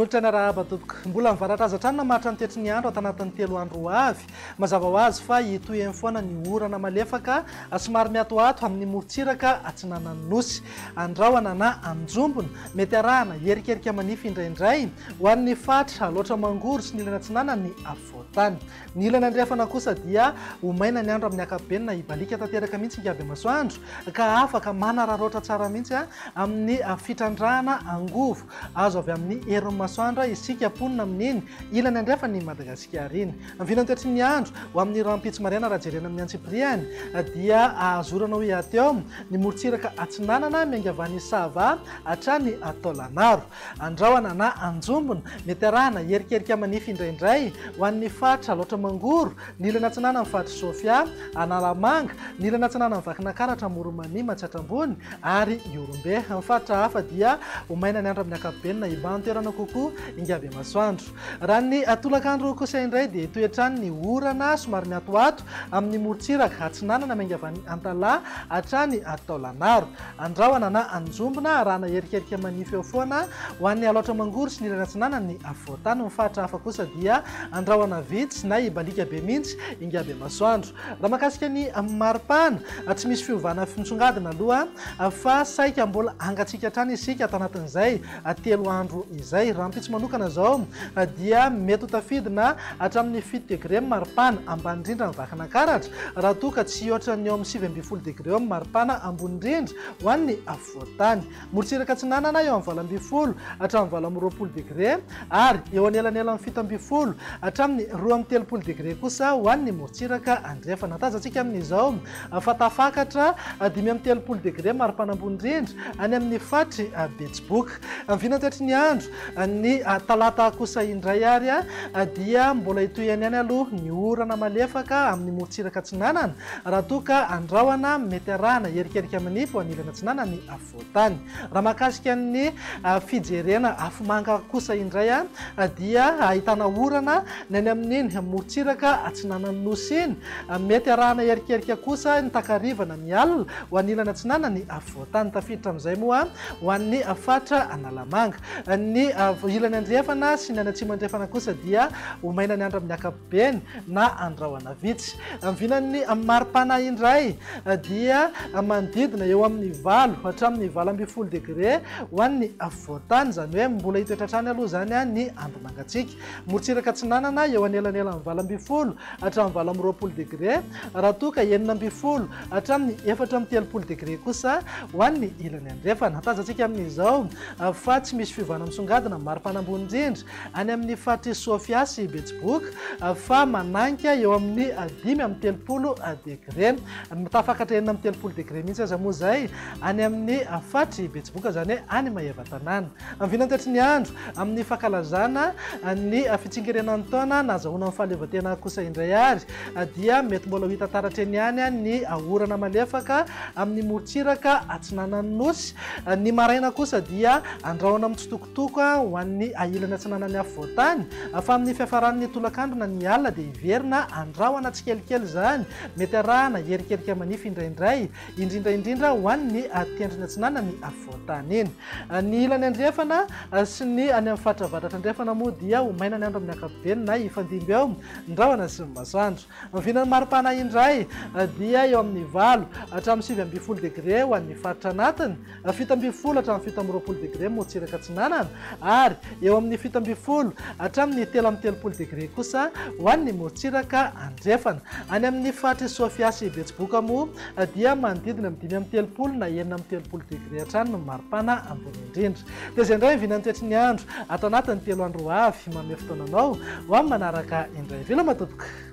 Manolotra ny arahaba tompoko. Mbola mivaratra azy hatrany namaritra ny toetry ny andro ato anatin'ny 3 andro ho avy. Mazava ho azy fa hitohy eny foana ny orana malefaka somary miatoato amin'ny morontsiraka atsinanan'ny Nosy. Andrahona na anjombona, mety arahana hierikerika manify indraindray ho an'ny faritra Alaotra Mangoro sy ny ilany atsinanan'ny afovoan-tany. Ny ilany andrefana kosa dia ho maina ny andro amin'ny ankapobeny na hibaliaka tanteraka mihitsy ingaby masoandro ka afaka manararaotra tsara mihitsy amin'ny fitrandrahana angovo azo avy amin'ny herin'ny masoandro isika mponina amin'iny ilany andrefan'i Madagasikara iny. Ny vinantoetry ny andro ho amin'ny rahampitso maraina raha jerena amin'ny antsipiriany dia ahazorana ho hiateo ny morontsiraka atsinanana miainga avy any Sava hatrany Taolagnaro. Andrahona na anjombona, mety arahana hierikerika manify indraindray ho an'ny faritra Alaotra Mangoro, ny ilany atsinanan'ny faritr'i Sofia, Analamanga, ny ilany atsinanan'i Vakinankaratra, Amoron'i Mania, Matsiatra Ambony ary Ihorombe. Amin'ny faritra hafa dia ho maina ny andro amin'ny ankapobeny na hibahan-toerana kokoa ingaby masoandro. Raha ny tolakandro kosa indray dia hitohy hatrany ny orana somary miatoato amin'ny morontsiraka atsinanana miainga avy any Antalaha hatrany Taolagnaro. Andrahona na anjombona arahana erikerika manify eo foana ho an'ny Alaotra Mangoro sy ny ilany atsinanan'ny afovoan-tany. Ny faritra hafa kosa dia andrahona vitsy na hibaliaka be mihitsy ingaby masoandro. Raha mahakasika ny maripana, tsy misy fiovana misongadina aloha fa saika mbola hangatsiaka hatrany isika ato anatin'izay 3 andro izay. Rahampitso manokana izao dia mety ho tafidina hatramin'ny 7 degre ny maripana ambany indrindra ny Vakinankaratra, raha toa ka tsy hihoatra ny eo amin'ny 19 degre eo ny maripana ambony indrindra ho an'ny afovoan-tany. Morontsiraka atsinanana eo amin'ny 18 hatramin'ny 28 degre ary eo anelanelan'ny 17 hatramin'ny 32 degre kosa ho an'ny morontsiraka andrefana. Tazantsika amin'izao fa tafakatra 35 degre maripana ambony indrindra any amin'ny faritry Betsiboka. Ny vinantoetry ny andro ny talata kosa indray ary dia mbola hitohy ihany ihany aloha ny orana malefaka amin'ny morontsiraka atsinanana raha toa ka andrahona mety arahana hierikerika manify ho an'ilany atsinanan'ny afovoan-tany. Raha mahakasika ny fijerena afomanga kosa indray dia ahitana orana ny any amin'iny morontsiraka atsinanan'ny Nosy iny. Mety arahana hierikerika kosa ny takariva na ny alina ho an'ilany atsinanan'ny afovoan-tany. Tafiditra amin'izay moa ho an'ny faritra Analamanga. Ny ilany andrefana sy ny any atsimo andrefana kosa dia ho maina ny andro amin'ny ankapobeny na andrahona vitsy. Ny vinan'ny maripana indray dia manodidina eo amin'ny 8 hatramin'ny 18 degre ho an'ny afovoan-tany, izany hoe mbola hitoetra hatrany aloha izany ny andro mangatsiaka. Morontsiraka atsinanana eo anelanelan'ny 18 hatramin'ny 28 degre, raha toa ka 16 hatramin'ny 34 degre kosa ho an'ny ilany andrefana. Tazantsika amin'izao fa tsy misy fiovana misongadina ny maripana ambony indrindra any amin'ny faritr'i Sofia sy Betsiboka fa mananika eo amin'ny 35 degre. Tafakatra 36 degre mihitsy aza moa izay any amin'ny faritr'i Betsiboka, izany hoe any Maevatanàna. Ny vinantoetry ny andro amin'ny fankalazana ny fitsingerenan'ny taona nahazahoana ny fahaleovantena kosa indray ary dia mety mbola ho hita taratra eny ihany ny orana malefaka amin'ny morontsiraka atsinanan'ny Nosy. Ny maraina kosa dia andrahona mitsitokotoko ho an'ny ilany atsinanan'ny afovoan-tany fa amin'ny fiafaran'ny tolakandro na ny alina dia hiverina andrahona tsikelikely izany, mety arahana hierikerika manify indraindray, indrindra indrindra ho an'ny tendrony atsinanan'ny afovoan-tany iny. Ny ilany andrefana sy ny any amin'ny faritra avaratra andrefana moa dia ho maina ny andro amin'ny ankapobeny na hifandimby eo ny rahona sy ny masoandro. Ny vinan'ny maripana indray dia eo amin'ny 8 hatramin'ny 19 degre ho an'ny faritra anatiny, 17 hatramin'ny 27 degre morontsiraka atsinanana ary eo amin'ny 17 hatramin'ny 33 degre kosa ho an'ny morontsiraka andrefana. Any amin'ny faritr'i Sofia sy Betsiboka moa dia manodidina amin'ny 35 na 36 degre hatrany ny maripana ambony indrindra. Dia izay indray ny vinan'ny toetry ny andro ato anatin'ny 3 andro ho avy. Manome fotoana anao ho amin'ny manaraka indray. Veloma tompoko!